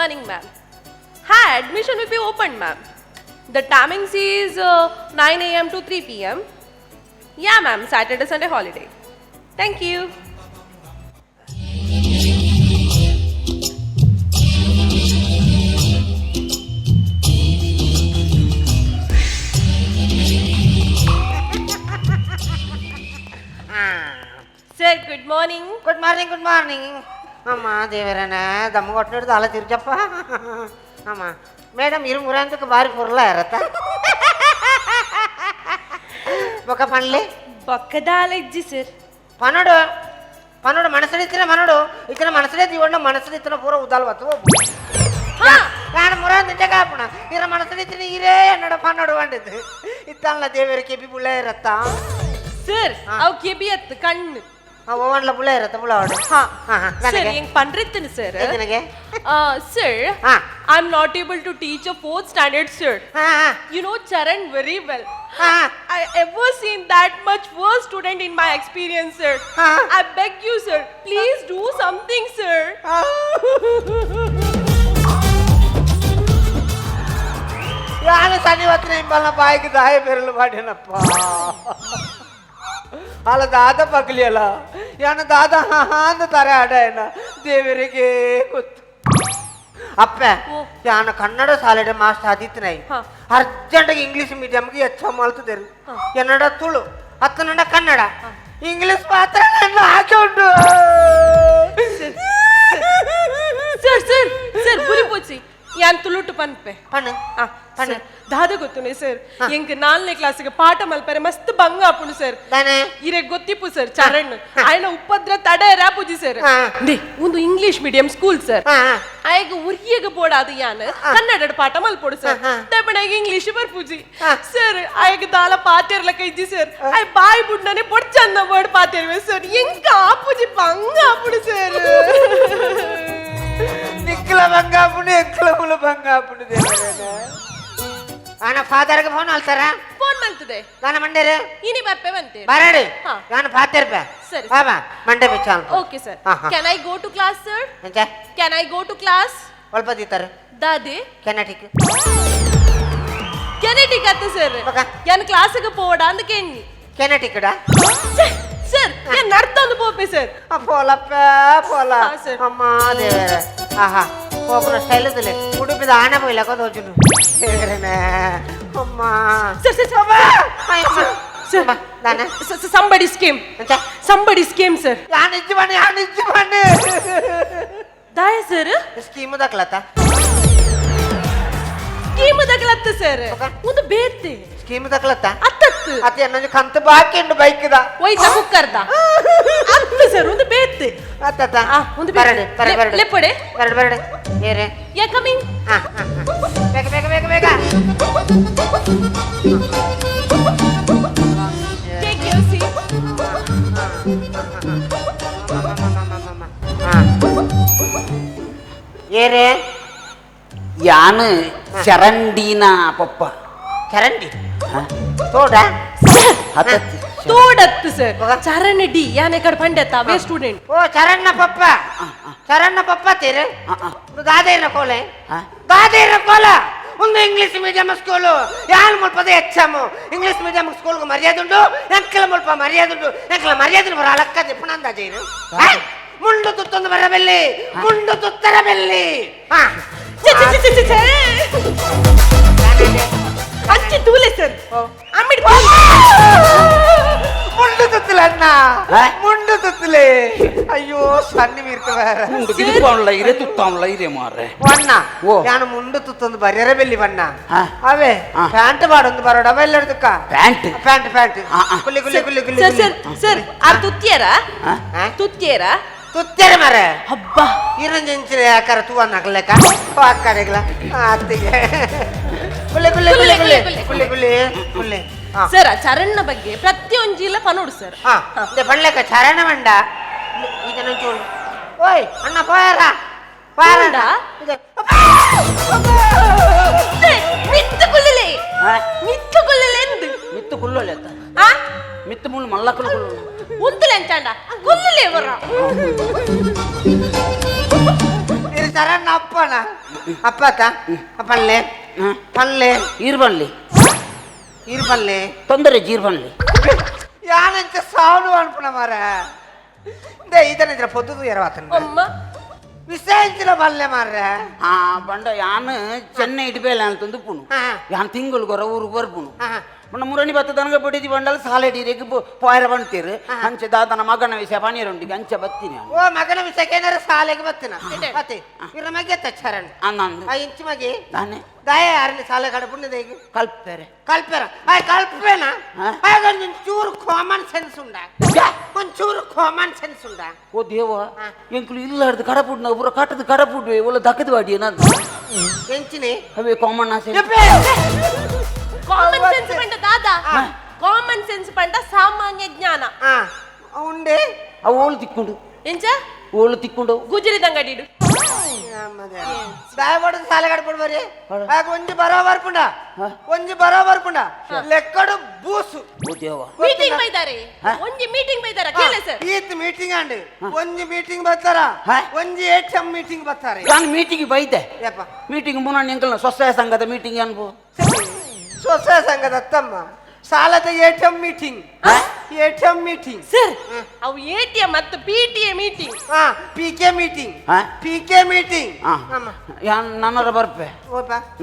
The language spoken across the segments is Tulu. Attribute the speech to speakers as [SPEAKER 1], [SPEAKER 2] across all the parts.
[SPEAKER 1] morning ma'am. Hi, admission will be open ma'am. The timings is 9 a.m. to 3 p.m. Yeah ma'am, Saturday Sunday holiday. Thank you. Sir, good morning.
[SPEAKER 2] Good morning, good morning. ಅಮ್ಮ ದೇವರನ ದಮ್ಮ ಕೊಟ್ಟಿಡ್ದು ಅಲ್ಲ ತಿರ್ಜಪ್ಪ. ಅಮ್ಮ ಮೇಡಮ್ ಇರು ಮುರಂತಕ್ಕೆ ಬಾರಿ ಪುರ್ಲ ಇರತ್ತ ಬೊಕ್ಕ ಪನ್ಲಿ.
[SPEAKER 1] ಬೊಕ್ಕದಾಲ ಇಜ್ಜಿ ಸರ್.
[SPEAKER 2] ಪನಡು ಪನಡು ಮನಸ್ಸು ಮನಡು ಇತ್ತಿನ ಮನಸ್ಸೇ ದಿವಣ್ಣ ಮನಸ್ಸು ಇತ್ತಿನ ಪೂರ ಉದ್ದಾಲ್ ಬತ್ತು. ನಾನು ಮುರಂತ ಕಾಪುಣ ಇರ ಮನಸ್ಸು ಇತ್ತಿನ ಇರೇ ಎನ್ನಡ ಪನ್ನಡು వంಡಿದ್ದು ಇತ್ತಲ್ಲ ದೇವರ ಕೆಬಿ ಬುಳ್ಳ ಇರತ್ತ.
[SPEAKER 1] ಸರ್, ಅವು ಕೆಬಿ ಅತ್ತು ಕಣ್ಣು.
[SPEAKER 2] ಓವನ್ಲ ಬುಳ್ಳ ಇರತ್ತ ಬುಳ್ಳ ಅವಡು.
[SPEAKER 1] ಹಾ ಸರ್, ಹೆಂಗ್ ಪಂಡ್ರಿತ್ತನ ಸರ್.
[SPEAKER 2] ನನಗೆ
[SPEAKER 1] sir, I am not able to teach a fourth standard sir. You know Charan very well. I ever seen that much worse student in my experience, sir. I beg you, sir, please do something, sir.
[SPEAKER 2] ಯಾನು ಶನಿವತ್ತಿನ ಇಂಬಲ್ನ ಬಾಯಿಗೆ ದಾಯ ಬೆರಳು ಮಾಡಿನಪ್ಪ. ಅಲ್ಲ ದಾದ ಪಗ್ಲಿಯಲ್ಲ ಯಾನ ದಾದ ಅಂದ ತಾರೆ ಆಡ ದೇವರಿಗೆ ಗೊತ್ತು ಅಪ್ಪ. ಯಾನ ಕನ್ನಡ ಸಾಲೆಡೆ ಮಾಸ್ಟರ್ ಆದಿತ್ಯನಾಯಿ ಅರ್ಜೆಂಟಾಗಿ ಇಂಗ್ಲೀಷ್ ಮೀಡಿಯಂಗೆ ಹೆಚ್ಚ ಮಲ್ತದೇರು. ಎನ್ನಡ ತುಳು ಹತ್ತನಂಡ ಕನ್ನಡ ಇಂಗ್ಲೀಷ್ ಮಾತ್ರ ನನ್ನ ಹಾಕಿ ಉಂಟು.
[SPEAKER 1] ಸರ್ ಸರ್ ಸರ್, ಬುಲಿಪೋಚಿ ಯಾನ್ ತುಳುಟು ಪನ್ಪೆ.
[SPEAKER 2] ಪಣ್ಣು
[SPEAKER 1] ಪಣ್ಣು ದಾದ ಗೊತ್ತುನೆ ಸರ್, ಎಂಕ್ ನಾಲ್ನೇ ಕ್ಲಾಸಿಗೆ ಪಾಠ ಮಲ್ಪರೆ ಮಸ್ತ್ ಬಂಗ ಆಪುಂಡು ಸರ್. ಇರೆ ಗೊತ್ತಿಪ್ಪು ಸರ್, ಚರಣ್ ಆಯ್ನ ಉಪದ್ರ ತಡೆ ರಾಪುಜಿ ಸರ್. ಒಂದು ಇಂಗ್ಲಿಷ್ ಮೀಡಿಯಂ ಸ್ಕೂಲ್ ಸರ್. ಆಯ್ಗ ಉರಿಯಗ ಬೋಡಾದು ಯಾನ್ ಕನ್ನಡ ಪಾಠ ಮಲ್ಪೊಡು ಸರ್. ತಪ್ಪಣಾಗ ಇಂಗ್ಲಿಷ್ ಬರ್ಪುಜಿ ಸರ್. ಆಯ್ಗ ದಾಲ ಪಾತಿರ್ಲಕ ಇಜ್ಜಿ ಸರ್. ಆಯ್ ಬಾಯ್ ಬುಡ್ನನೆ ಬೊಡ್ಚಂದ ವರ್ಡ್ ಪಾತಿರ್ವೆ ಸರ್. ಎಂಕ ಆಪುಜಿ, ಬಂಗ ಆಪುಡು ಸರ್.
[SPEAKER 2] ನಿಕ್ಕಲ ಬಂಗಾಪುಂಡು ಎಂಕಲ ಮುಲ ಬಂಗಾಪುಂಡು ದೇವರೇನ. ಆನ ಫಾದರ್ಗೆ ಫೋನ್ ಅಲ್ತಾರ?
[SPEAKER 1] ಫೋನ್ ಮಂತದೆ.
[SPEAKER 2] ನಾನು ಮಂಡೇರು.
[SPEAKER 1] ಇನಿ ಬರ್ಪೆ ಬಂತೆ.
[SPEAKER 2] ಬರಡು. ನಾನು ಪಾತಿರ್ಪೆ.
[SPEAKER 1] ಸರಿ.
[SPEAKER 2] ಬಾಬಾ ಮಂಡೆ ಬಿಚ್ಚ.
[SPEAKER 1] Okay sir. Can I go to class sir?
[SPEAKER 2] ಎಂಚ?
[SPEAKER 1] Can I go to class?
[SPEAKER 2] ಒಲ್ಪ ದೀತಾರೆ.
[SPEAKER 1] ದಾದೆ?
[SPEAKER 2] ಕೆನಟಿಕ್.
[SPEAKER 1] ಕೆನೆಟಿಕ್ ಅತ್ತ ಸರ್. ಯಾನ್ ಕ್ಲಾಸಿಗೆ ಪೋಡ ಅಂದ ಕೆಣ್ಣಿ.
[SPEAKER 2] ಕೆನಟಿಕ್ಡ?
[SPEAKER 1] ಸರ್, ಯಾನ್ ನಡ್ತೊಂದು ಪೋಪೆ ಸರ್.
[SPEAKER 2] ಪೋಲಪ್ಪ ಪೋಲ. ಅಮ್ಮ ದೇವರೇ, ಆಹಾ ಹೋಗುನ ಸ್ಟೈಲ್ ಇದಿಲ್ಲ. ಉಡುಪಿದ ಆನೆ ಪೋಯ್ಲಕ್ಕ ತೋಜುನು ದೇವರೇನೆ ಅಮ್ಮ.
[SPEAKER 1] Sir sir sir, somebody scheme. Somebody scheme sir.
[SPEAKER 2] ಯಾನ್ ಇಜ್ಜಿ ಬನ್ನಿ, ಯಾನ್ ಇಜ್ಜಿ ಬನ್ನಿ.
[SPEAKER 1] ದಾಯ ಸರ್?
[SPEAKER 2] ಸ್ಕೀಮ್ ದಕ್ಲತ್ತ.
[SPEAKER 1] ಸ್ಕೀಮ್ ದಕ್ಲತ್ತ ಸರ್, ಒಂದು ಬೇತೆ.
[SPEAKER 2] ಸ್ಕೀಮ್ ದಕ್ಲತ್ತ.
[SPEAKER 1] ಅತ್ತತ್ತು.
[SPEAKER 2] ಅತ್ತೆ ಅನ್ನೊಂದು ಕಂತು ಬಾಕಿ ಉಂಟು ಬೈಕ್ದ.
[SPEAKER 1] ಒಯ್ತ ಕುಕ್ಕರ್ದ ಅತ್ತು ಸರ್, ಒಂದು ಬೇತೆ.
[SPEAKER 2] ಅತ್ತತ್ತ.
[SPEAKER 1] ಒಂದು
[SPEAKER 2] ಬರಡು ಬರಡು ಬರಡು.
[SPEAKER 1] ಲೆಪ್ಪಡೆ.
[SPEAKER 2] ಬರಡು ಬರಡು ಏರೆ.
[SPEAKER 1] ಯಾ ಕಮಿಂಗ್.
[SPEAKER 2] ಬೇಗ ಬೇಗ ಬೇಗ ಬೇಗ.
[SPEAKER 1] Take your seat.
[SPEAKER 2] ಏರೆ.
[SPEAKER 3] ಯಾನು ಚರಂಡಿನ ಪಪ್ಪ.
[SPEAKER 2] ಚರಂಡಿ ತೋಡ.
[SPEAKER 1] ತೋಡತ್ತು ಸರ್, ಚರಣ ಡಿ ಯಾನೆ ಕಡೆ ಪಂಡೆತ್ತ ಅವೇ ಸ್ಟೂಡೆಂಟ್.
[SPEAKER 2] ಓ ಚರಣ್ಣ ಪಪ್ಪ, ಚರಣ್ಣ ಪಪ್ಪ ತೀರು ದಾದೇನ ಕೋಲೆ ದಾದೇನ ಕೋಲ. ಒಂದು ಇಂಗ್ಲಿಷ್ ಮೀಡಿಯಂ ಸ್ಕೂಲು ಯಾನ್ ಮುಲ್ಪದ ಹೆಚ್ಚಮ್ಮ. ಇಂಗ್ಲಿಷ್ ಮೀಡಿಯಂ ಸ್ಕೂಲ್ಗೆ ಮರ್ಯಾದೆ ಉಂಟು, ಎಂಕಲ ಮುಲ್ಪ ಮರ್ಯಾದೆ ಉಂಟು. ಎಂಕಲ ಮರ್ಯಾದೆ ಬರ ಅಲಕ್ಕ ದಿಪ್ಪಣಂದ ಜೈನು ಮುಂಡು ತುತ್ತೊಂದು ಬರಬೆಲ್ಲಿ ಮುಂಡು ತುತ್ತರ ಬೆಲ್ಲಿ.
[SPEAKER 1] ಅಂಚೆ ತೂಲೆ ಸರ್. ಅಮ್ಮಿಡ್
[SPEAKER 2] ಮುಂಡು ತುತ್ತಲೆ ಅಣ್ಣ, ಮುಂಡು ತುತ್ತಲೆ. ಅಯ್ಯೋ ಸನ್ನಿ ಮೀರ್ತವೆ.
[SPEAKER 3] ಮುಂಡು ಗಿದುಪಾವನ್ಲ ಇರೆ ತುತ್ತಾವನ್ಲ ಇರೆ ಮಾರ್ರೆ.
[SPEAKER 2] ವಣ್ಣ.
[SPEAKER 3] ಓ.
[SPEAKER 2] ಯಾನು ಮುಂಡು ತುತ್ತೊಂದು ಬರ್ಯರ ಬೆಲ್ಲಿ ಬಣ್ಣ. ಅವೇ ಪ್ಯಾಂಟ್ ಬಾಡೊಂದು ಬರೋಡ ಅವೆಲ್ಲ ಹಿಡ್ದಕ್ಕ.
[SPEAKER 3] ಪ್ಯಾಂಟ್
[SPEAKER 2] ಪ್ಯಾಂಟ್ ಪ್ಯಾಂಟ್ ಕುಲ್ಲಿ ಕುಲ್ಲಿ ಕುಲ್ಲಿ ಕುಲ್ಲಿ.
[SPEAKER 1] ಸರ್ ಸರ್ ಸರ್, ಆ ತುತ್ತಿಯರ ತುತ್ತಿಯರ?
[SPEAKER 2] ತುತ್ತೆರ ಮರ.
[SPEAKER 1] ಹಬ್ಬ
[SPEAKER 2] ಇರಂಜಿಂಚಿನ ಯಾಕಾರ ತೂವನ್ನ ಹಾಕ್ಲೆಕ್ಕ ಅಕ್ಕಡೆಗ್ಲ ಅತ್ತಿಗೆ ಕುಲ್ಲಿ ಕುಲ್ಲಿ ಕುಲ್ಲಿ ಕುಲ್ಲಿ ಕುಲ್ಲಿ ಕುಲ್ಲಿ ಕುಲ್ಲಿ.
[SPEAKER 1] ಸರ್, ಚರಣ್ನ ಬಗ್ಗೆ ಪ್ರತಿಯೊಂಜಿಲ ಪನೋಡು ಸರ್.
[SPEAKER 2] ಪಣ್ಲೆಕ್ಕ ಚರಣ ಮಂಡ ಈಗ ನಂಚೂರು. ಓಯ್ ಅಣ್ಣ ಪೋಯಾರ ಪೋಯಾರ.
[SPEAKER 1] ಮಿತ್ತು ಕುಲ್ಲಲೆ ಮಿತ್ತು ಕುಲ್ಲಲೆ ಎಂದು.
[SPEAKER 3] ಮಿತ್ತು ಕುಲ್ಲಲೆ ಮಿತ್ತು ಮುಳ್ಳು ಮಲ್ಲಕ್ಕಲು ಕುಲ್ಲು.
[SPEAKER 1] ಉಂತುಲೆ ಅಂಚಾಂಡ ಕುಲ್ಲಲೆ ಬರ.
[SPEAKER 2] ಚರಣ್ಣ ಅಪ್ಪನ ಅಪ್ಪತ ಪಲ್ಲೆ ಪಲ್ಲೆ
[SPEAKER 3] ಈರ್ ಬನ್ಲಿ
[SPEAKER 2] ಈರ್ ಪಲ್ಲೆ
[SPEAKER 3] ತೊಂದರೆ ಜೀರ್ ಬನ್ಲಿ
[SPEAKER 2] ಯಾನಂಚ ಸಾವು ಅನ್ಪುಣ ಮಾರ ಇದನ್ನ ಪೊದ್ದು ಎರವಾತನ
[SPEAKER 1] ಅಮ್ಮ
[SPEAKER 2] ವಿಷಯ ಬಲ್ಲೆ ಮಾರ್ರೆ.
[SPEAKER 3] ಆ ಬಂಡ ಯಾನ್ ಚೆನ್ನೈ ಇಡ್ಬೇಲೆ ಅಂತಂದು ಪುಣು. ಯಾನ್ ತಿಂಗಳು ಗೊರ ಊರಿಗೆ ಬರ್ಪುನು. ಬಂಡ ಮುರಣಿ ಬತ್ತ ದನಗ ಬಿಡಿದಿ ಬಂಡಲ್ ಸಾಲೆ ಡೀರೆಗ್ ಪೋಯರ ಬಂತೀರು ಅಂಚೆ ದಾದನ ಮಗನ ವಿಷಯ ಪನೀರುಂಡಿಗೆ ಅಂಚೆ ಬತ್ತೀನಿ.
[SPEAKER 2] ಓ ಮಗನ ವಿಷಯಕ್ಕೆ ಏನಾರ ಸಾಲೆಗೆ ಬತ್ತಿನ ಬತ್ತಿ ಇರ ಮಗೆ ತಚ್ಚರಣ್ಣ.
[SPEAKER 3] ಅನ್ನಂದು
[SPEAKER 2] ಆ ಇಂಚು ಮಗೆ
[SPEAKER 3] ದಾನೆ
[SPEAKER 2] ದಾಯ ಯಾರನ್ನ ಸಾಲೆ ಕಡೆ ಪುಣ್ಯದ ಈಗ
[SPEAKER 3] ಕಲ್ಪೆರೆ
[SPEAKER 2] ಕಲ್ಪೆರ ಆಯ್ ಕಲ್ಪೇನ ಒಂಚೂರು ಕಾಮನ್ ಸೆನ್ಸ್ ಉಂಡ, ಒಂಚೂರು ಕಾಮನ್ ಸೆನ್ಸ್ ಉಂಡ.
[SPEAKER 3] ಓ ದೇವ ಎಂಕುಲು ಇಲ್ಲಾರ್ದು ಕಡಪುಡ್ನ ಪೂರ ಕಟ್ಟದ ಕಡಪುಡ್ವೆ ಒಲ್ಲ ದಕ್ಕದ ವಾಡಿ ಏನಾದ್ರು
[SPEAKER 2] ಎಂಚಿನಿ
[SPEAKER 3] ಅವೇ ಕಾಮನ್ ಆಸೆ.
[SPEAKER 1] ಕಾಮನ್ ಸೆನ್ಸ್ ಪಂಡ ದಾದಾ, ಕಾಮನ್ ಸೆನ್ಸ್ ಪಂಡ ಸಾಮಾನ್ಯ ಜ್ಞಾನ.
[SPEAKER 2] ಉಂಡೆ
[SPEAKER 3] ಅವು ಓಳು ತಿಕ್ಕೊಂಡು
[SPEAKER 1] ಎಂಚ
[SPEAKER 3] ಓಳು ತಿಕ್ಕೊಂಡು
[SPEAKER 1] ಗುಜರಿ ದಂಗಡಿಡು
[SPEAKER 2] ದಾಯವಾಡ ಸಾಲೆ ಕಡ್ಪುಡ್ ಬರಿ ಆಗ ಒಂಜಿ ಬರೋಬರ್ ಪುಂಡ, ಒಂಜಿ ಬರೋಬರ್ ಪುಂಡ ಲೆಕ್ಕಡು ಬೂಸು.
[SPEAKER 3] ಓ ದೇವ
[SPEAKER 1] ಮೀಟಿಂಗ್ ಬೈದಾರೆ, ಒಂಜಿ ಮೀಟಿಂಗ್ ಬೈದಾರ ಕೇಳೆ ಸರ್.
[SPEAKER 2] ಈತ್ ಮೀಟಿಂಗ್ ಅಂಡ್ ಒಂಜಿ ಮೀಟಿಂಗ್ ಬರ್ತಾರ, ಒಂಜಿ ಎಟಿಎಂ ಮೀಟಿಂಗ್ ಬರ್ತಾರೆ.
[SPEAKER 3] ನಾನು ಮೀಟಿಂಗ್ ಬೈದೆ ಮೀಟಿಂಗ್ ಮುನ್ನ ಎಂಕಲ್ನ ಸ್ವಸಹಾಯ ಸಂಘದ ಮೀಟಿಂಗ್ ಅನ್ಬೋ.
[SPEAKER 2] ಸ್ವಸಹಾಯ ಸಂಘದ ತಮ್ಮ ಸಾಲದ ATM meeting, ATM meeting
[SPEAKER 1] sir. ಅವು ಎಟಿಎಂ ಮತ್ತು PTA meeting.
[SPEAKER 2] PK meeting, PK meeting.
[SPEAKER 3] ನನ್ನರ ಬರ್ಪೆ,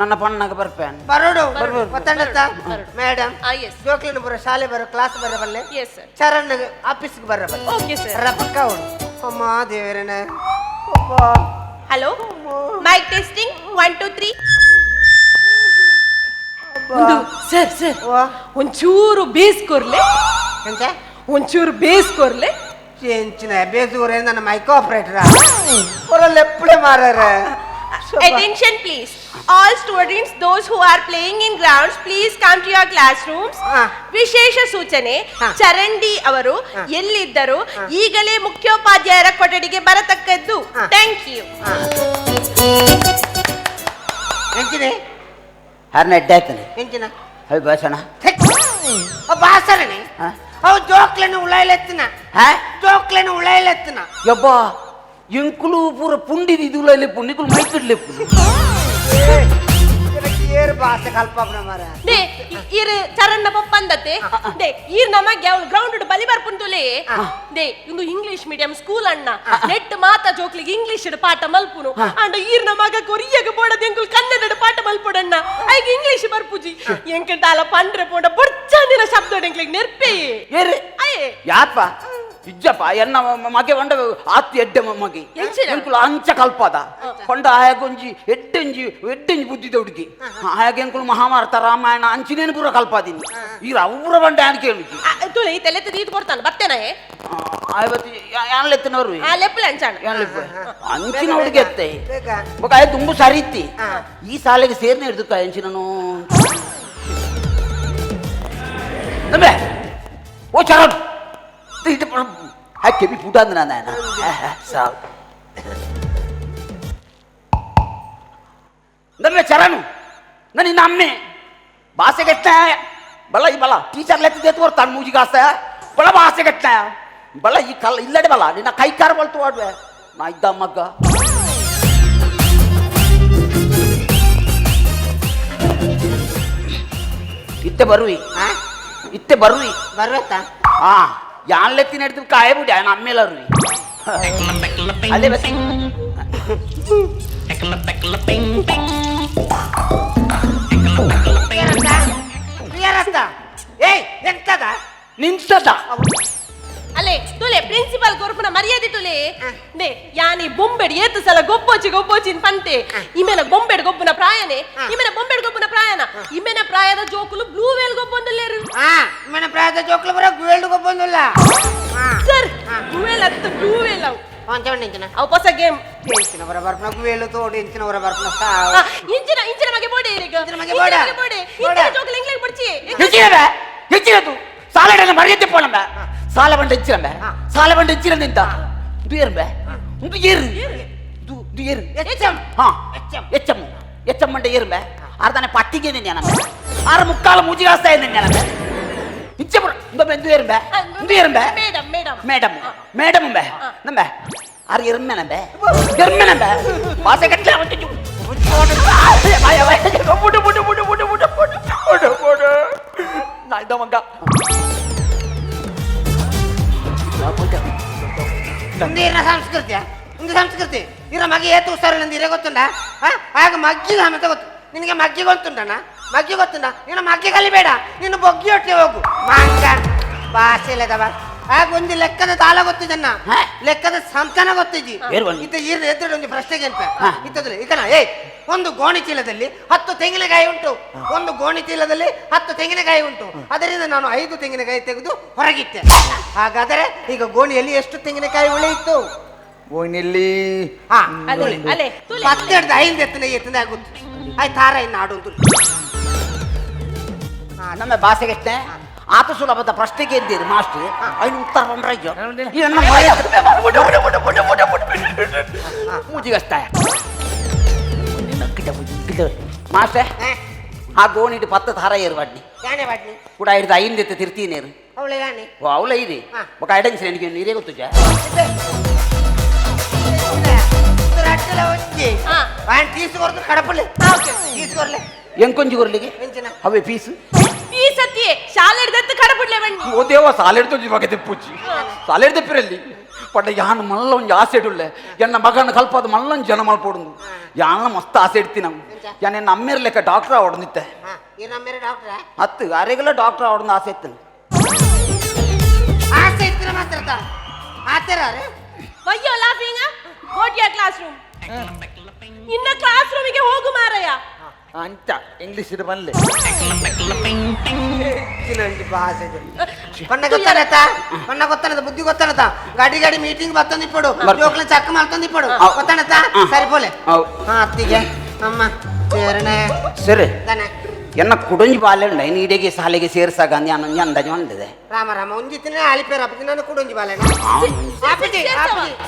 [SPEAKER 3] ನನ್ನ ಪಣ್ಣಾಗ ಬರ್ಪೆ.
[SPEAKER 2] ಬರೋಡು ಗೊತ್ತಂಡತ್ತ ಮೇಡಮ್. ಜೋಕ್ಲಿನ ಬರೋ ಶಾಲೆ ಬರೋ ಕ್ಲಾಸ್ ಬರೋ ಬಲ್ಲೆ. ಚರಣ್ ಆಫೀಸ್ಗೆ ಬರೋ ಬಲ್ಲೆ.
[SPEAKER 1] Okay sir.
[SPEAKER 2] ರಪಕ್ಕ ಅವಳು ಅಮ್ಮ ದೇವರೇ.
[SPEAKER 1] Hello, mic testing 1 2 3. Sir sir ಒಂಚೂರು ಬೇಸ್ಕೊರ್ಲೆ,
[SPEAKER 2] ಎಂತ
[SPEAKER 1] ಒಂಚೂರು ಬೇಸ್ಕೊರ್ಲೆ.
[SPEAKER 2] ಎಂಚಿನ ಬೇಸೂರೆ ನನ್ನ ಮೈಕ್ ಆಪರೇಟರ್ ಹೊರಲ್ಲ ಎಪ್ಪಳೆ ಮಾರಾರ.
[SPEAKER 1] Attention please, all students those who are playing in grounds please come to your classrooms. ವಿಶೇಷ ಸೂಚನೆ, ಚರಂಡಿ ಅವರು ಎಲ್ಲಿದ್ದರು ಈಗಲೇ ಮುಖ್ಯೋಪಾಧ್ಯಾಯರ ಕೊಠಡಿಗೆ ಬರತಕ್ಕದ್ದು. Thank you.
[SPEAKER 2] ಎಂಚಿನ
[SPEAKER 3] ಹರ್ನ ಎಡ್ಡೆ ಆಯ್ತಾನೆ
[SPEAKER 2] ಎಂಚಿನ
[SPEAKER 3] ಅವಿ ಭಾಷಣ
[SPEAKER 2] ಭಾಷಣನೆ ಅವು ಜೋಕ್ಲೆನ ಉಳೈಲೆತ್ತಿನ, ಜೋಕ್ಲೆನ ಉಳೈಲೆತ್ತಿನ.
[SPEAKER 3] ಯಬ್ಬ ಎಂಕುಲು ಪೂರ ಪುಂಡಿದ ಇದು ಉಳೈಲೆಪ್ಪು ನಿಕುಲು ಮೈಕಿಡ್ಲೆಪ್ಪು.
[SPEAKER 2] ಏರು ಭಾಷೆ ಕಲ್ಪನ ಮಾರ.
[SPEAKER 1] ದೇ ಈರ್ ಚರಣ್ಣ ಪಪ್ಪಂದತೆ they ಈರ್ ನಮಗೆ ಅವಳು ಗ್ರೌಂಡ್ ಬಲಿ ಬರ್ಪುಂತುಲೇ. They ಇಂದು ಇಂಗ್ಲಿಷ್ ಮೀಡಿಯಂ ಸ್ಕೂಲ್ ಅಣ್ಣ ನೆಟ್ ಮಾತಾ ಜೋಕ್ಲಿಗೆ ಇಂಗ್ಲಿಷ್ ಪಾಠ ಮಲ್ಪುನು ಅಂಡ ಈರ್ ನಮಗ ಕೊರಿಯಗ ಬೋಡದ ಎಂಕುಲು ಕನ್ನಡ ಪಾಠ ಮಲ್ಪುಡಣ್ಣ ಐಗ ಇಂಗ್ಲಿಷ್ ಬರ್ಪುಜಿ ಎಂಕಂಟಾಲ ಪಂಡ್ರೆ ಪೋಂಡ ಬೊಡ್ಚಾಂದಿನ ಶಬ್ದ ಎಂಕ್ಲಿಗೆ ನೆರ್ಪೆ.
[SPEAKER 3] ಏರು ಯಾಪ ಇಜ್ಜಪ್ಪ ಎನ್ನ ಮಗೆ ಒಂಡ ಆತ್ತಿ ಎಡ್ಡೆ ಮಗೆ ಎಂಕುಲು ಅಂಚ ಕಲ್ಪದ ಕೊಂಡ ಆಯಾಗೊಂಜಿ ಎಡ್ಡೆಂಜಿ ಎಡ್ಡೆಂಜಿ ಬುದ್ಧಿದ ಹುಡುಗಿ ಆಯಾಗ ಎಂಕುಲು ಮಹಾಭಾರತ ರಾಮಾಯಣ ಅಂಚಿನೇನು ಪೂರ ಕಲ್ಪಾದೀನಿ ಈಗ ಅವ್ರ ಬಂಡ ಯಾನ್ ಕೇಳುಜಿ.
[SPEAKER 1] ತುಳಿ ತಲೆ ತೀತು ಕೊಡ್ತಾನೆ ಬರ್ತೇನೆ.
[SPEAKER 3] ಆವತ್ತು ಯಾನ್ಲೆತ್ತಿನವರು
[SPEAKER 1] ಲೆಪ್ಪಲೆ ಅಂಚಾಣ
[SPEAKER 3] ಅಂಚಿನ ಹುಡುಗಿ ಎತ್ತೆ ಬೊಕ ಆಯ್ ತುಂಬ ಸರಿ ಇತ್ತಿ ಈ ಶಾಲೆಗೆ ಸೇರ್ನೆ ಹಿಡಿದು ಅಂಚಿನನು ನಂಬೆ ಓ ಚರಣ್ ಹಾಕಿ ಪುಟ ಅಂದ್ರೆ ನಾನು ಸಾವು ನಮ್ಮೆ ಚರಣು ನನ್ನ ನಿನ್ನ ಅಮ್ಮೆ ಭಾಷೆಗೆಟ್ಟ ಬಲ ಈ ಬಲ ಟೀಚರ್ ಲೆತ್ತಿದೆ ತೋರ್ತಾನೆ ಮೂಜಿಗಾಸ ಬಲ ಭಾಷೆಗೆಟ್ಟ ಬಲ ಈ ಕಲ್ಲ ಇಲ್ಲಡೆ ಬಲ ನಿನ್ನ ಕೈಕಾರ ಬಲ್ತು ಆಡುವೆ ನಾ ಇದ್ದ ಮಗ್ಗ ಇತ್ತೆ ಬರುವಿ ಇತ್ತೆ ಬರುವಿ
[SPEAKER 2] ಬರ್ಬೇಕ
[SPEAKER 3] ಹಾ ಯಾನ್ಲೆತ್ತಿ ನಡ್ದು ಕಾಯಬಿಡಿ ಆಯನ ಅಮ್ಮೇಲರುವಿ ಅಲ್ಲೇ ಬಸ್.
[SPEAKER 2] ಏಯ್ ಎಂತದ
[SPEAKER 3] ನಿಂತದ
[SPEAKER 1] ಅಲ್ಲೇ ತುಲೆ ಪ್ರಿನ್ಸಿಪಾಲ್ ಕೊರ್ಪುನ ಮರ್ಯಾದೆ ತುಲೆ. ನೇ ಯಾನಿ ಬೊಂಬೆಡ್ ಏತು ಸಲ ಗೊಪ್ಪೋಚಿ ಗೊಪ್ಪೋಚಿನ್ ಪಂತೆ ಇಮೆನ ಬೊಂಬೆಡ್ ಗೊಬ್ಬುನ ಪ್ರಾಯನೆ ಇಮೆನ ಬೊಂಬೆಡ್ ಗೊಬ್ಬುನ ಪ್ರಾಯನ ಇಮೆನ ಪ್ರಾಯದ ಜೋಕುಲು ಬ್ಲೂ ವೇಲ್ ಗೊಬ್ಬೊಂದುಲ್ಲೇರು.
[SPEAKER 2] ಇಮೆನ ಪ್ರಾಯದ ಜೋಕುಲು ಬರ ಗುವೇಲ್ಡ್ ಗೊಬ್ಬೊಂದುಲ್ಲ
[SPEAKER 1] ಸರ್ ಗುವೇಲ್ ಅತ್ತ ಬ್ಲೂ ವೇಲ್ ಅವು ಅವು ಹೊಸ ಗೇಮ್.
[SPEAKER 2] ಎಂಚಿನ ಹೊರ ಬರ್ಪುನ ಗುವೇಲು ತೋಡು ಎಂಚಿನ ಹೊರ ಬರ್ಪುನ
[SPEAKER 1] ಇಂಚಿನ ಇಂಚಿನ ಮಗೆ ಬೋಡೆ
[SPEAKER 2] ಇಂಚಿನ ಮಗೆ ಬೋಡೆ
[SPEAKER 1] ಬೋಡೆ ಇಂಚಿನ ಜೋಕುಲು ಇಂಗ್ಲಿಷ್ ಬಡ್ಚಿ
[SPEAKER 3] ಹೆಚ್ಚಿನವೆ ಹೆಚ್ಚಿನದು ಸಾಲಡನ ಮರ್ಯಾದೆ ಪೋಣಂಬ ಸಾಲ ಬಂಡ ಇಚ್ಚಿರಂಬೆ ಸಾಲ ಬಂಡ ಇಚ್ಚಿರ ನಿಂತ ದು ಏರ್ಬೆ ಉಂದು ಏರು ದು ದು ಏರು
[SPEAKER 2] ಎಚ್ಚಂ
[SPEAKER 3] ಹಾ ಎಚ್ಚಂ ಎಚ್ಚಂ ಬಂಡ ಏರ್ಬೆ ಆರ್ದಾನೆ ಪಟ್ಟಿಗೆ ನಿನ್ನೆ ಆರು ಮುಕ್ಕಾಲ ಮೂಜಿಗಾಸ್ತಾ ನಿನ್ನೆ ಇಚ್ಚೆ ಬರ ಇಂದ ಬೆಂದು ಏರ್ಬೆ ಇಂದು ಏರ್ಬೆ
[SPEAKER 1] madam madam
[SPEAKER 3] madam madam ಬೆ ನಂಬೆ ಆರು ಎರ್ಮೆನ ಬೇ ಎರ್ಮೆನ ಬೇ ಭಾಷೆ ಕಟ್ಲೆ ಮಗ
[SPEAKER 2] ಒಂದು ಸಂಸ್ಕೃತಿಯ ಒಂದು ಸಂಸ್ಕೃತಿ ಇರ ಮಗಿ ಏತು ಹುಷಾರಿಲ್ಲ ಇರೇ ಗೊತ್ತುಂಡ ಆಗ ಮಗ್ಗಿ ಸಮೇತ ಗೊತ್ತು ನಿನಗೆ ಮಗ್ಗಿ ಗೊತ್ತುಂಟಣ್ಣ ಮಗ್ಗಿ ಗೊತ್ತುಂಡ ನೀನು ಮಗ್ಗಿ ಕಲಿಬೇಡ ನೀನು ಬೊಗ್ಗಿ ಹೊಟ್ಟೆ ಹೋಗು ಮಾಂಗ ಭಾಷೆ ಇಲ್ಲದವ ಆಗ ಒಂದು ಲೆಕ್ಕದ ತಾಳ ಗೊತ್ತಿದ್ದನ್ನ ಲೆಕ್ಕದ ಸಂತಾನ ಗೊತ್ತಿದ್ದಿ ಇತ್ತ ಈರ್ನ ಎದುರು ಒಂದು ಪ್ರಶ್ನೆಗೆ ಅಂತ ಇತ್ತದ್ರೆ ಈಕನ ಏ ಒಂದು ಗೋಣಿ ಚೀಲದಲ್ಲಿ 10 ತೆಂಗಿನಕಾಯಿ ಉಂಟು ಒಂದು ಗೋಣಿ ಚೀಲದಲ್ಲಿ 10 ತೆಂಗಿನಕಾಯಿ ಉಂಟು ಅದರಿಂದ ನಾನು 5 ತೆಂಗಿನಕಾಯಿ ತೆಗೆದು ಹೊರಗಿಟ್ಟೆ ಹಾಗಾದರೆ ಈಗ ಗೋಣಿಯಲ್ಲಿ ಎಷ್ಟು ತೆಂಗಿನಕಾಯಿ ಉಳಿಯಿತು
[SPEAKER 3] ಗೋಣಿಯಲ್ಲಿ
[SPEAKER 2] ಪತ್ತೆಡ್ದು ಐದು ಎತ್ತನ ಎತ್ತನ ಆಗುತ್ತೆ ಆಯ್ತು ತಾರ ಇನ್ನು ಆಡೋದು
[SPEAKER 3] ನಮ್ಮ ಭಾಷೆಗೆ ಅಷ್ಟೇ ಆತ ಸುಲಭದ ಪ್ರಶ್ನೆಗೆ ಇದ್ದೀರಿ ಮಾಸ್ಟರ್ ಐನು ಉತ್ತರ ಬಂದ್ರೆ ಮೂಜಿಗಸ್ತಾಯ ಮಾಸ್ಟರ್ ಆ ಗೋಣಿಟ್ಟು 10 ದಾರ ಏರ್ವಾಡ್ನಿ ಕೂಡ ಹಿಡ್ದು ಐದು ಎತ್ತ ತಿರ್ತೀನೇರು ಓ ಅವಳ ಇದೆ ఒక ಐಡನ್ಸ್ ನನಗೆ ನೀರೇ ಗೊತ್ತು
[SPEAKER 2] తీసుకొరదు కడపలే తీసుకోరలే
[SPEAKER 3] ಎಂಕೊಂಜಿ ಕೊರ್ಲಿಗೆ ಅವೇ ಫೀಸ್
[SPEAKER 1] ಫೀಸ್ ಅತ್ತಿ ಶಾಲೆ ಹಿಡ್ದತ್ತು ಕಡಪುಡ್ಲೆ ಬಣ್ಣಿ
[SPEAKER 3] ಓ ದೇವ ಸಾಲೆಡ್ದು ಇವಾಗ ತೆಪ್ಪುಚ್ಚಿ ಸಾಲೆಡ್ ತೆಪ್ಪಿರಲ್ಲಿ ಪಂಡ ಯಾನ್ ಮಲ್ಲ ಒಂಜಿ ಆಸೆ ಇಡುಳ್ಳೆ ಎನ್ನ ಮಗನ ಕಲ್ಪದ ಮಲ್ಲೊಂದು ಜನ ಮಲ್ಪೊಡುಂದು ಯಾನ ಮಸ್ತ್ ಆಸೆ ಇಡ್ತೀನಿ ನಾವು ಯಾನ್ ಎನ್ನ ಅಮ್ಮೇರ್ ಲೆಕ್ಕ ಡಾಕ್ಟರ್ ಆವಡಂದಿತ್ತೆ ಹತ್ತು ಅರೆಗೆಲ್ಲ ಡಾಕ್ಟರ್ ಆವಡಂದು ಆಸೆ ಇತ್ತು
[SPEAKER 2] ಆಸೆ ಇತ್ತು ಮಾತ್ರ ಆತರ
[SPEAKER 1] Why you laughing? Go to your classroom. ಇನ್ನ ಕ್ಲಾಸ್ ರೂಮಿಗೆ ಹೋಗು ಮಾರಯ್ಯ
[SPEAKER 4] ಅಂಚ ಇಂಗ್ಲಿಷ್ ಇದು ಬನ್ಲೆ
[SPEAKER 2] ಪಣ್ಣ ಗೊತ್ತಾನತ ಪಣ್ಣ ಗೊತ್ತಾನದ ಬುದ್ಧಿ ಗೊತ್ತಾನತ ಗಾಡಿ ಗಾಡಿ ಮೀಟಿಂಗ್ ಬತ್ತಂದು ಇಪ್ಪಡು ಜೋಕ್ಲ ಚಕ್ಕ ಮಾಡ್ತಂದು ಇಪ್ಪಡು ಗೊತ್ತಾನತ ಸರಿ ಪೋಲೆ ಹಾ ಅತ್ತಿಗೆ ಅಮ್ಮ ಸೇರಣೆ
[SPEAKER 3] ಸರಿ ಎನ್ನ ಕುಡಂಜಿ ಬಾಲೆ ಉಂಡ ಇನ್ನು ಇಡೀ ಶಾಲೆಗೆ ಸೇರ್ಸಾಗ ನಾನು ಅಂದಾಜು ಮಾಡಿದೆ
[SPEAKER 2] ರಾಮ ರಾಮ ಒಂಜಿ ತಿನ್ನ ಆಲಿಪೇರ ಅಪ್ಪಿ ನಾನು ಕುಡಂಜಿ ಬಾಲೆ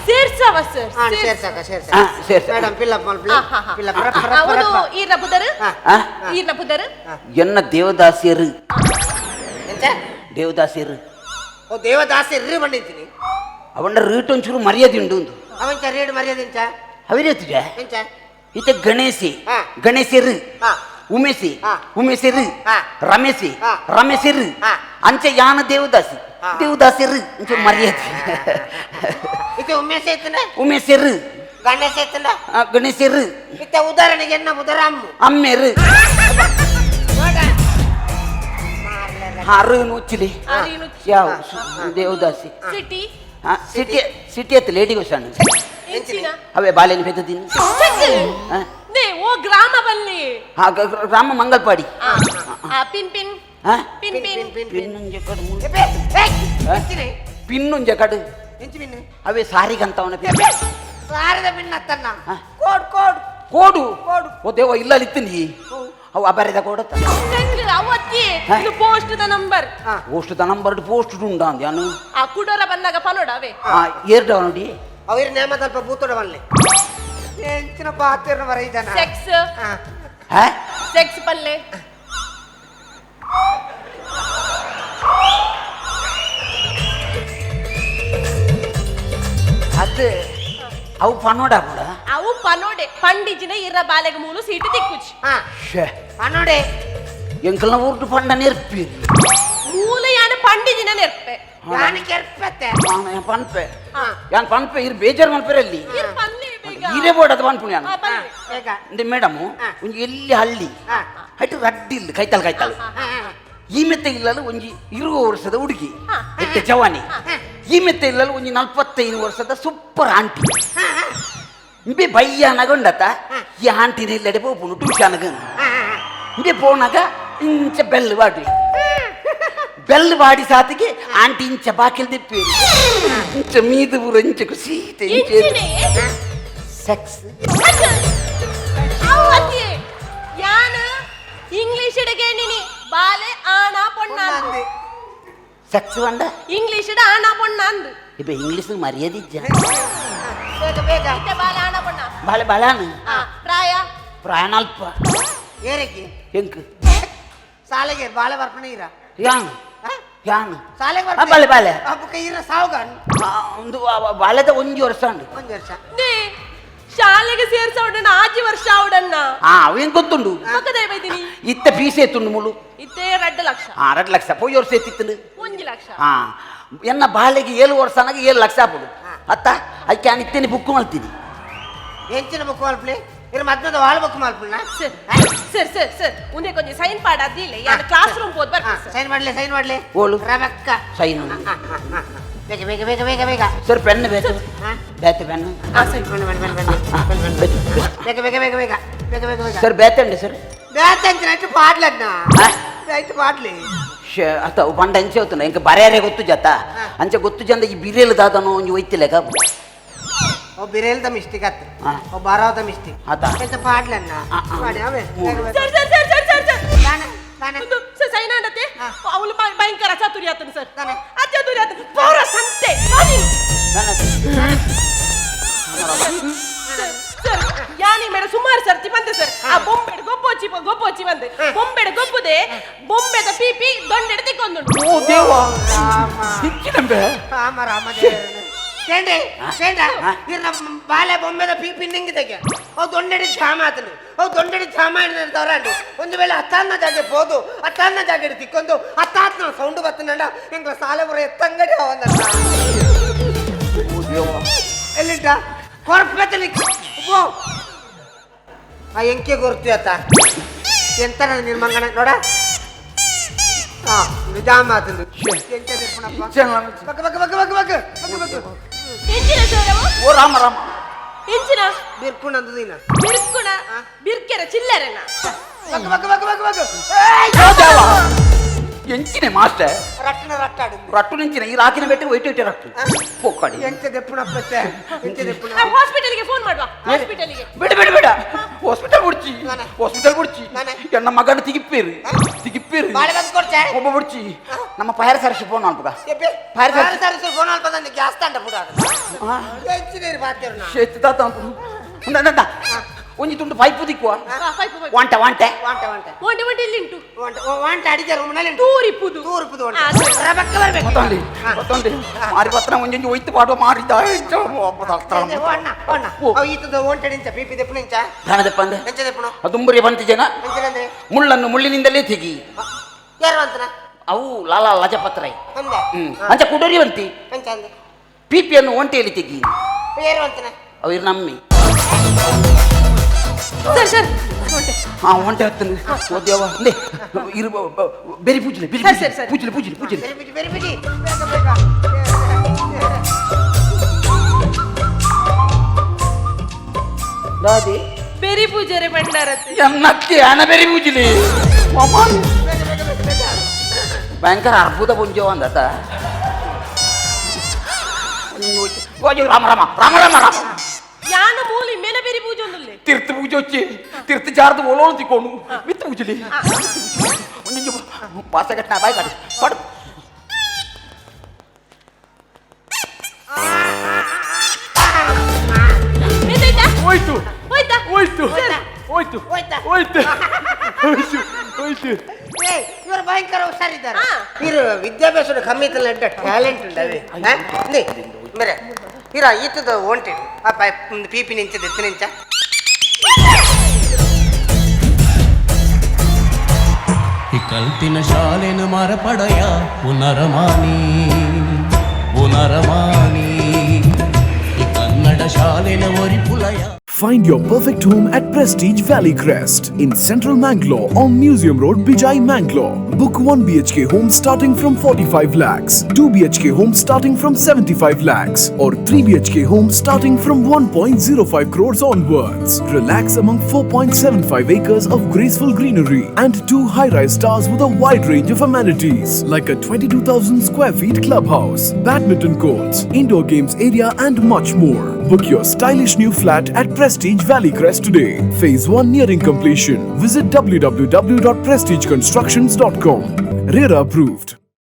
[SPEAKER 1] ಸೇರ್ಸವ ಸರ್
[SPEAKER 2] ಸೇರ್ಸಾಕ ಸೇರ್ಸಾಕ ಮೇಡಮ್ ಫಿಲ್ ಅಪ್ ಮಲ್ಪಲೆ ಫಿಲ್ ಅಪ್
[SPEAKER 1] ಅವನು ಈರ್ನ ಪುದರ್ ಈರ್ನ ಪುದರ್
[SPEAKER 3] ಎನ್ನ ದೇವದಾಸಿಯರು ಎಂತ ದೇವದಾಸಿಯರು
[SPEAKER 2] ಓ ದೇವದಾಸಿಯರು ಬಂದಿದ್ದೀನಿ
[SPEAKER 3] ಅವನ ರೇಟ್ ಒಂಚೂರು ಮರ್ಯಾದೆ ಉಂಟು ಒಂದು
[SPEAKER 2] ಅವನ ರೇಟ್ ಮರ್ಯಾದೆ ಎಂಚ
[SPEAKER 3] ಅವರೇತುಜ
[SPEAKER 2] ಎಂಚ
[SPEAKER 3] ಈತ ಗಣೇಶಿ ಗಣೇಶರು ಉಮೇಶಿ ಉಮೇಶರು ರಮೇಶಿ ರಮೇಶರು ಅಂಚೆ ಯಾನ ದೇವದಾಸಿ ದೇವದಾಸಿರು ಒಂಚೂರು ಮರ್ಯಾದೆ
[SPEAKER 2] ಇತ್ತೆ ಉಮೇಶ ಐತನ
[SPEAKER 3] ಉಮೇಶರು
[SPEAKER 2] ಗಣೇಶ ಐತನ
[SPEAKER 3] ಗಣೇಶರು
[SPEAKER 2] ಇತ್ತೆ ಉದಾಹರಣೆಗೆ ಎನ್ನ ಉದರ ಅಮ್ಮು
[SPEAKER 3] ಅಮ್ಮೇರು ಹಾರು ನುಚ್ಚಿಲಿ ಯಾವ ದೇವದಾಸಿ
[SPEAKER 1] ಸಿಟಿ
[SPEAKER 3] ಸಿಟಿ ಸಿಟಿ ಅತ್ತ ಲೇಡಿ ಗೋಸಾಣ ಅವೇ ಬಾಲೆನ ಪೆದ್ದದಿನ
[SPEAKER 1] ಓ ಗ್ರಾಮ ಬಲ್ಲಿ
[SPEAKER 3] ಹಾ ಗ್ರಾಮ Mangalpady
[SPEAKER 1] pin pin pin pin
[SPEAKER 3] ಪಿನ್ನೊಂಜೆ ಕಡು ಪಿನ್ನೊಂಜೆ ಕಡು ಅವೇ ಸಾರಿಗಂತವನ
[SPEAKER 2] ಸಾರದ ಪಿನ್ ಅತ್ತನ್ನ ಕೋಡ್ ಕೋಡ್
[SPEAKER 3] ಕೋಡು ಓ ದೇವ ಇಲ್ಲ ಇತ್ತೀನಿ ಅವು ಅಬರಿದ ಕೋಡತ್ತ
[SPEAKER 1] ಅವತ್ತಿ ಇದು post the number
[SPEAKER 3] post the number post ಉಂಡ ಅಂದ್ಯಾನು
[SPEAKER 1] ಆ ಕುಡೋರ ಬಂದಾಗ ಪನೋಡ ಅವೇ
[SPEAKER 3] ಆ ಏರ್ಡವ ನೋಡಿ
[SPEAKER 2] ಅವ್ರ ನೇಮ ಸ್ವಲ್ಪ ಬೂತೋಡ ಬನ್ಲಿ ಎಂಚಿನ ಪಾತಿರ್ನ ಬರ ಇದನ್ನ
[SPEAKER 1] ಸೆಕ್ಸ್ ಸೆಕ್ಸ್ ಪಲ್ಲೆ
[SPEAKER 3] ಅದು ಅವು ಪನೋಡ ಕೂಡ
[SPEAKER 1] ಅವು ಪನೋಡೆ ಪಂಡಿಜಿನ ಇರ ಬಾಲೆಗೆ ಮೂಲು ಸೀಟು ತಿಕ್ಕುಚಿ
[SPEAKER 2] ಪನೋಡೆ
[SPEAKER 3] ಎಂಕಲ್ನ ಊರ್ದು ಪಂಡ ನೆರ್ಪಿ
[SPEAKER 1] ಮೂಲ ಯಾನ ಪಂಡಿಜಿನ ನೆರ್ಪೆ
[SPEAKER 2] ಯಾನ ಕೆರ್ಪತ್ತೆ
[SPEAKER 3] ಪನ್ಪೆ ಯಾನ್ ಪನ್ಪೆ ಇರ್ ಬೇಜಾರ್ ಮಲ್ಪೆರಲ್ಲಿ ಇರೇ ಬೋರ್ಡ್ ಅದು ಪನ್ಪು ಯಾನು ಅಂದ್ರೆ ಮೇಡಮ್ ಒಂಜಿ ಎಲ್ಲಿ ಹಳ್ಳಿ ಹೈಟ್ ರಡ್ಡಿ ಇಲ್ಲ ಕೈತಾಲ್ ಕೈತಾಲ್ ಈ ಮೆತ್ತೆ ಇಲ್ಲಲು ಒಂಜಿ 20 ವರ್ಷದ ಹುಡುಗಿ ಎಟ್ಟೆ ಜವಾನಿ ಈ ಮೆತ್ತೆ ಇಲ್ಲಲು ಒಂಜಿ 45 ವರ್ಷದ ಸೂಪರ್ ಆಂಟಿ ಇಂಬೆ ಬಯ್ಯಾನಗ ಉಂಡತ ಈ ಆಂಟಿನ ಇಲ್ಲಡೆ ಪೋಪುನು ಟ್ಯೂಷನ್ಗ ಇಂಬೆ ಪೋನಾಗ ಇಂಚ ಬೆಲ್ ಬಾಡಿ ಬೆಲ್ ಬಾಡಿ ಸಾತಿಗೆ ಆಂಟಿ ಇಂಚ ಬಾಕಿಲ್ ದಿಪ್ಪಿ ಇಂಚ ಮೀದು ಪೂರ ಇಂಚ ಖುಷಿ ಸೆಕ್ಸ್
[SPEAKER 1] ಯಾನ ಇಂಗ್ಲಿಷ್ ಇಡಗೇಣಿನಿ ಬಾಲೆ ಆಣ ಪೊಣ್ಣ
[SPEAKER 3] ಸೆಕ್ಸ್ వంಡ
[SPEAKER 1] ಇಂಗ್ಲಿಷ್ ಇಡ ಆಣ ಪೊಣ್ಣ ಅಂದು
[SPEAKER 3] ಇಪ್ಪ ಇಂಗ್ಲಿಷ್ ಮರ್ಯಾದೆ ಇಜ್ಜ
[SPEAKER 2] ಬೇಗ ಬೇಗ
[SPEAKER 1] ಬಾಲೆ ಆಣ ಪೊಣ್ಣ
[SPEAKER 3] ಬಾಲೆ ಬಾಲಾನು
[SPEAKER 1] ಪ್ರಾಯ
[SPEAKER 3] ಪ್ರಾಯ ನಾಲ್ಪ
[SPEAKER 2] ಏರಕ್ಕೆ
[SPEAKER 3] ಎಂಕ್
[SPEAKER 2] ಸಾಲೆಗೆ ಬಾಳೆ ಬರ್ಪಣ ಇರ
[SPEAKER 3] ಯಾನ್ ಯಾನ್
[SPEAKER 2] ಶಾಲೆಗೆ
[SPEAKER 3] ಆ, ಬಾಲೆ ಬಾಲೆ.
[SPEAKER 2] ಬುಕ್ಕ ಇರ ಸಾವುಗಾನ್.
[SPEAKER 3] ಆ, ಒಂದು ಬಾಲೆದ ಒಂಜಿ ವರ್ಷ ಉಂಡು.
[SPEAKER 2] ಒಂಜಿ ವರ್ಷ.
[SPEAKER 1] ನೇ ಶಾಲೆಗೆ ಸೇರ್ಸವಡಣ್ಣ ಆಜಿ ವರ್ಷ ಅವಡಣ್ಣ.
[SPEAKER 3] ಆ, ಅವು ಹೆಂಗ್ ಗೊತ್ತುಂಡು?
[SPEAKER 1] ಪಕ್ಕದ ಬೈದಿನಿ.
[SPEAKER 3] ಇತ್ತ ಫೀಸ್ ಎತ್ತುಂಡು ಮುಳು?
[SPEAKER 1] ಇತ್ತೇ 2 ಲಕ್ಷ.
[SPEAKER 3] ಆ, 2 ಲಕ್ಷ. ಪೋಯಿ ವರ್ಷ ಎತ್ತಿತ್ತು?
[SPEAKER 1] 1 ಲಕ್ಷ.
[SPEAKER 3] ಆ, ಎನ್ನ ಬಾಲೆಗೆ 7 ವರ್ಷ ಅನಾಗ 7 ಲಕ್ಷ ಆಪುಡು ಅತ್ತ. ಅದಕ್ಕೆ ನಾನು ಇತ್ತೇನೆ ಬುಕ್ ಮಲ್ತೀನಿ.
[SPEAKER 2] ಎಂಚಿನ ಬುಕ್ ಮಲ್ಪಲಿ? ಇರ ಮದ್ನದ ವಾಲ್ ಬುಕ್ ಮಲ್ಪುನ?
[SPEAKER 1] Sir sir sir sir, ಉಂದೆ ಕೊಂಚ ಸೈನ್ ಪಾಡ ಅದಿಲ್ಲ. ಯಾನ ಕ್ಲಾಸ್ ರೂಮ್ ಪೋದ್ ಬರ್ತೀನಿ ಸರ್.
[SPEAKER 2] ಸೈನ್ ಮಾಡ್ಲಿ, ಸೈನ್ ಮಾಡ್ಲಿ.
[SPEAKER 3] ಓಲು?
[SPEAKER 2] ರಬಕ್ಕ.
[SPEAKER 3] ಸೈನ್.
[SPEAKER 2] ಬೇಗ ಬೇಗ ಬೇಗ ಬೇಗ ಬೇಗ.
[SPEAKER 3] ಸರ್, ಪೆನ್ ಬೇಕು.
[SPEAKER 2] ಹಾ?
[SPEAKER 3] ಬೇತೆ ಪೆನ್.
[SPEAKER 1] ಆ, ಸರಿ.
[SPEAKER 2] ಬನ್ನಿ ಬನ್ನಿ ಬನ್ನಿ ಬನ್ನಿ ಬನ್ನಿ ಬನ್ನಿ. ಬೇಗ ಬೇಗ ಬೇಗ ಬೇಗ ಬೇಗ ಬೇಗ ಬೇಗ.
[SPEAKER 3] ಸರ್, ಬೇತೆ ಉಂಟು ಸರ್.
[SPEAKER 2] ಬೇತಂಚಿನ ಅಷ್ಟು ಪಾಡ್ಲಣ್ಣ.
[SPEAKER 3] ಆ?
[SPEAKER 2] ಆಯ್ತು, ಪಾಡ್ಲಿ.
[SPEAKER 3] ಶೇ ಅತ್ತ ಪಂಡ ಅಂಚೆ ಹೋಗ್ತಾನೆ. ಇಂಕ ಬರೆಯರೆ ಗೊತ್ತು ಜತ್ತ. ಅಂಚೆ ಗೊತ್ತು ಜಂದ ಈ ಬಿರೇಲು ದಾದನು ಒಂಜಿ ಒಯ್ತಿಲ್ಲ.
[SPEAKER 2] ಓ, ಬಿರೇಲ್ದ ಮಿಸ್ಟೇಕ್ ಆತ್.
[SPEAKER 3] ಹಾ.
[SPEAKER 2] ಓ, ಬಾರಾವದ ಮಿಸ್ಟೇಕ್.
[SPEAKER 3] ಆತ.
[SPEAKER 2] ಎಂತ ಪಾಡ್ಲಣ್ಣ.
[SPEAKER 3] ಆ, ಆ.
[SPEAKER 2] ಪಾಡಿ ಅವೇ.
[SPEAKER 3] ಮೂರು.
[SPEAKER 2] ಬೇಗ ಬೇಗ.
[SPEAKER 1] Sir sir sir sir sir sir.
[SPEAKER 2] ದಾನೆ ದಾನೆ?
[SPEAKER 1] ಒಂದು ಸರ್, ಸೈನ್ ಆಂಡತೆ.
[SPEAKER 2] ಹಾ.
[SPEAKER 1] ಅವಳು ಭಯಂಕರ ಚಾತುರ್ಯ ಆತನು ಸರ್.
[SPEAKER 2] ತಾನೆ.
[SPEAKER 1] ಆ ಚಾತುರ್ಯ ಆತನು ಪೌರ ಸಂತೆ ಬಾ ನೀನು. ಸರ್ ಸರ್, ಯಾನಿ ಮೇಡ ಸುಮಾರು ಸರ್ತಿ ಬಂದೆ ಸರ್. ಆ ಬೊಂಬೆಡ್ ಗೊಪ್ಪೊಚ್ಚಿ ಗೊಪ್ಪೊಚ್ಚಿ ಬಂದೆ. ಬೊಂಬೆಡ್ ಗೊಪ್ಪುದೆ, ಬೊಂಬೆದ ಪೀಪಿ ದೊಂಡೆಡ್ ತಿಕ್ಕೊಂದುಂಟು.
[SPEAKER 3] ಓ ದೇವ!
[SPEAKER 2] ರಾಮ.
[SPEAKER 3] ಹೆಚ್ಚಿನಂಬೆ.
[SPEAKER 2] ರಾಮ ರಾಮ ದೇವರೇ. ಕೇಂಡ್ರಿ ಕೇಂದ್ರ.
[SPEAKER 3] ಹಾ.
[SPEAKER 2] ಇರ್ ನಮ್ಮ ಬಾಲೆ ಬೊಂಬೆದ ಪೀಪಿ ನಿಂಗಿದಕ್ಕೆ ಅವು ದೊಂಡೆಡಿ ಝಾಮ ಆತನು. ಅವು ದೊಂಡೆಡಿ ಝಾಮ ಹಿಡಿದವರಂಡು ಒಂದು ವೇಳೆ ಅತ್ತಾನ್ನ ಜಾಗೆ ಪೋದು ಅತ್ತಾನ್ನ ಜಾಗೆ ತಿಕ್ಕೊಂದು ಅತ್ತಾತ್ನ ಸೌಂಡ್ ಬತ್ತನಂಡ ಎಂಗ್ಲ ಸಾಲೆ ಬರೋ ಎತ್ತಂಗಡಿ ಅವಂದ.
[SPEAKER 3] ಓ ದೇವ!
[SPEAKER 2] ಎಲ್ಲಿಟ್ಟ ಕೊರ್ಪೆತಲಿ ಓ ಆ ಎಂಕೆ ಗೊರ್ತಿ ಆತ. ಎಂತ ನಿನ್ ಮಂಗನ ನೋಡ. ಹಾ, ಜಾಮ ಆತನು. ಎಂಕೆ ತಿರ್ಪಣಪ್ಪ. ಬಕ್ ಬಕ್ ಬಕ್ ಬಕ್ ಬಕ್ ಬಕ್ ಬಕ್.
[SPEAKER 1] ಎಂಚಿನ ಸರ್ ಅವು?
[SPEAKER 3] ಓ ರಾಮ ರಾಮ!
[SPEAKER 1] ಎಂಚಿನ?
[SPEAKER 2] ಬಿರ್ಕುಣ ಅಂದದಿನ.
[SPEAKER 1] ಬಿರ್ಕುಣ ಬಿರ್ಕೆರ ಚಿಲ್ಲರೆನ.
[SPEAKER 2] ಬಕ್ ಬಕ್ ಬಕ್ ಬಕ್ ಬಕ್.
[SPEAKER 3] ಓ ದೇವ! ಎಂಚಿನ ಮಾಸ್ಟರ್?
[SPEAKER 2] ರಟ್ಟಣ ರಟ್ಟಾಡು.
[SPEAKER 3] ರಟ್ಟು ನಿಂಚಿನ ಈ ರಾಕಿನ ಬೆಟ್ಟಿಗೆ ಒಯ್ಟು ಒಯ್ಟು ರಟ್ಟು ಪೊಕ್ಕಡಿ.
[SPEAKER 2] ಎಂಚ ದೆಪ್ಪುಣಪ್ಪ, ಎಂಚ ದೆಪ್ಪುಣ.
[SPEAKER 1] ಹಾಸ್ಪಿಟಲ್ಗೆ ಫೋನ್ ಮಾಡುವ, ಹಾಸ್ಪಿಟಲ್ಗೆ.
[SPEAKER 3] ಬಿಡ ಬಿಡ ಬಿಡ, ಹಾಸ್ಪಿಟಲ್ ಬಿಡ್ಚಿ.
[SPEAKER 2] ನಾನೇ.
[SPEAKER 3] ಹಾಸ್ಪಿಟಲ್ ಬಿಡ್ಚಿ.
[SPEAKER 2] ನಾನೇ.
[SPEAKER 3] ಎನ್ನ ಮಗನ ತಿಗಿಪ್ಪೇರು ತಿಗಿಪ್ಪೇರು.
[SPEAKER 2] ಬಾಳೆ ಬಂದ್ ಕೊಡ್ಚೆ.
[SPEAKER 3] ಒಬ್ಬ ಬಿಡ್ಚಿ. ನಮ್ಮ fire service phone ಅನ್ಪಗ.
[SPEAKER 2] ಎಪ್ಪೆ.
[SPEAKER 3] Fire
[SPEAKER 2] fire service phone ಅಲ್ಪ ತಂದೆ ಗ್ಯಾಸ್ ತಂಡ ಪುಡ. ಎಂಚಿನೇರು ಬಾತೇರು ನಾ.
[SPEAKER 3] ಶೇತ್ ತಾತ ಅಂದ ಒಂಜಿ ತುಂಡು ಪೈಪು ದಿಕ್ಕುವ.
[SPEAKER 1] Pipe pipe.
[SPEAKER 3] ವಾಂಟೆ ವಾಂಟೆ.
[SPEAKER 2] ವಾಂಟೆ ವಾಂಟೆ.
[SPEAKER 1] ಒಂಟಿ ಒಂಟಿ ಇಲ್ಲಿ ಉಂಟು.
[SPEAKER 2] ವಾಂಟೆ ಓ, ವಾಂಟೆ ಅಡಿಗೆ ರೂಮ್ನಲ್ಲಿ ಉಂಟು.
[SPEAKER 1] ತೂರಿಪುದು.
[SPEAKER 2] ತೂರಿಪುದು ವಾಂಟೆ.
[SPEAKER 1] ಆ, ಸರಿ.
[SPEAKER 2] ರಬಕ್ಕ ಬರ್ಬೇಕು.
[SPEAKER 3] ಮತ್ತೊಂದು
[SPEAKER 2] ಹಾ.
[SPEAKER 3] ಮತ್ತೊಂದು ಮಾರಿ ಪತ್ರ ಒಂಜೊಂಜಿ ಒಯ್ತು ಪಾಡುವ ಮಾರಿದ.
[SPEAKER 2] ಓ ಅಣ್ಣ, ಓ ಅಣ್ಣ.
[SPEAKER 3] ಓ.
[SPEAKER 2] ಅವು ಈತದ ಓಂಟೆ ನಿಂಚ ಪೀಪಿ ದೆಪ್ಪು ನಿಂಚ.
[SPEAKER 3] ದಾನದಪ್ಪ ಅಂದೆ.
[SPEAKER 2] ಎಂಚ ದೆಪ್ಪುನು?
[SPEAKER 3] ಅದು ಬಂತಿ ಜನ.
[SPEAKER 2] ಎಂಚನಂದ್ರೆ?
[SPEAKER 3] ಮುಳ್ಳನ್ನು ಮುಳ್ಳಿನಿಂದಲೇ ತೆಗಿ.
[SPEAKER 2] ಯಾರು ಅಂತನ?
[SPEAKER 3] ಅವು ಲಾಲಾ ಲಜಪತ್ರಾಯ್.
[SPEAKER 2] ಅಂದ.
[SPEAKER 3] ಹ್ಮ್, ಅಂಚ ಕುಡೋರಿ ಬಂತಿ.
[SPEAKER 2] ಎಂಚ ಅಂದೆ?
[SPEAKER 3] ಪಿಪಿಯನ್ನು ಒಂಟೆಯಲ್ಲಿ ತೆಗಿ.
[SPEAKER 2] ಯಾರು ಅಂತನ?
[SPEAKER 3] ಅವು ನಮ್ಮಿ.
[SPEAKER 1] ಸರ್ ಸರ್, ಒಂಟೆ.
[SPEAKER 3] ಹಾ, ಒಂಟೆ ಹತ್ತನು. ಓ ದೇವ! ಅಂದೆ ಇರು ಬೇರೆ ಪೂಜಲೆ ಬೇರೆ.
[SPEAKER 1] ಸರಿ, ಸರಿ, ಸರಿ.
[SPEAKER 3] ಪೂಜಲೆ ಪೂಜಲೆ ಪೂಜಲೆ.
[SPEAKER 2] ಬೇರೆ ಬಿಡಿ, ಬೇರೆ ಬಿಡಿ, ಬೇಗ ಬೇಗ.
[SPEAKER 3] ದಾದಿ.
[SPEAKER 1] ಬೇರೆ ಪೂಜಾರಿ ಭಂಡಾರತೆ.
[SPEAKER 3] ಎನ್ನಕ್ಕೆ ಆನ ಬೇರೆ ಪೂಜಲೆ. ಭಯಂಕರ ಅರ್ಬುದ ಪುಂಜೋ ಅಂದತ. ರಾಮ ರಾಮ ರಾಮ ರಾಮ ರಾಮ.
[SPEAKER 1] ಯಾನ ಮೂಲಿ ಮೇಲೆ ಬೇರೆ ಪೂಜೆ ಒಂದುಲ್ಲೆ.
[SPEAKER 3] ತಿರ್ತು ಪೂಜೆ వచ్చి ತಿರ್ತು ಜಾರದು ಓಲೋಳು ತಿಕ್ಕೊಂಡು ವಿತ್ ಪೂಜಲಿ ಒಂಜೊಂಜಿ ಪಾಸಗಟ್ನ ಬಾಯ್ ಕಾಡಿ ಪಡು.
[SPEAKER 1] ಎಂತಾಯ್ತಾ?
[SPEAKER 4] ಹೋಯ್ತು.
[SPEAKER 1] ಹೋಯ್ತಾ?
[SPEAKER 4] ಹೋಯ್ತು.
[SPEAKER 1] ಸರ್.
[SPEAKER 4] ಹೋಯ್ತು.
[SPEAKER 2] ಹೋಯ್ತಾ?
[SPEAKER 4] ಹೋಯ್ತು ಹೋಯ್ತು ಹೋಯ್ತು.
[SPEAKER 2] ಏ, ಇವರು ಭಯಂಕರ ಹುಷಾರಿದ್ದಾರೆ.
[SPEAKER 1] ಹಾ.
[SPEAKER 2] ಇವರು ವಿದ್ಯಾಭ್ಯಾಸ ಕಮ್ಮಿ ಇತ್ತಲ್ಲ, ಟ್ಯಾಲೆಂಟ್ ಉಂಟವೆ. ಮೇರೆ ಇರ ಈತದ ಓಂಟೆ ಆ ಪೈಪ್ ಪೀಪಿ ನಿಂಚ ದೆತ್ತು ನಿಂಚ.
[SPEAKER 5] ಈ ಕಲ್ತಿನ ಶಾಲೆನ ಮರಪಡಯ ಪುನರಮಾನಿ ಪುನರಮಾನಿ ಈ Kannada ಶಾಲೆನ ಒರಿಪುಲಯ.
[SPEAKER 6] Find your perfect home at Prestige Valley Crest in Central Mangalore on Museum Road, Bijai, Mangalore. Book 1 BHK home starting from 45 lakhs, 2 BHK home starting from 75 lakhs, or 3 BHK home starting from 1.05 crores onwards. Relax among 4.75 acres of graceful greenery and two high-rise towers with a wide range of amenities like a 22,000 square feet clubhouse, badminton courts, indoor games area, and much more. Book your stylish new flat at Prestige Valley Crest today. Phase 1 nearing completion. Visit www.prestigeconstructions.com. RERA approved.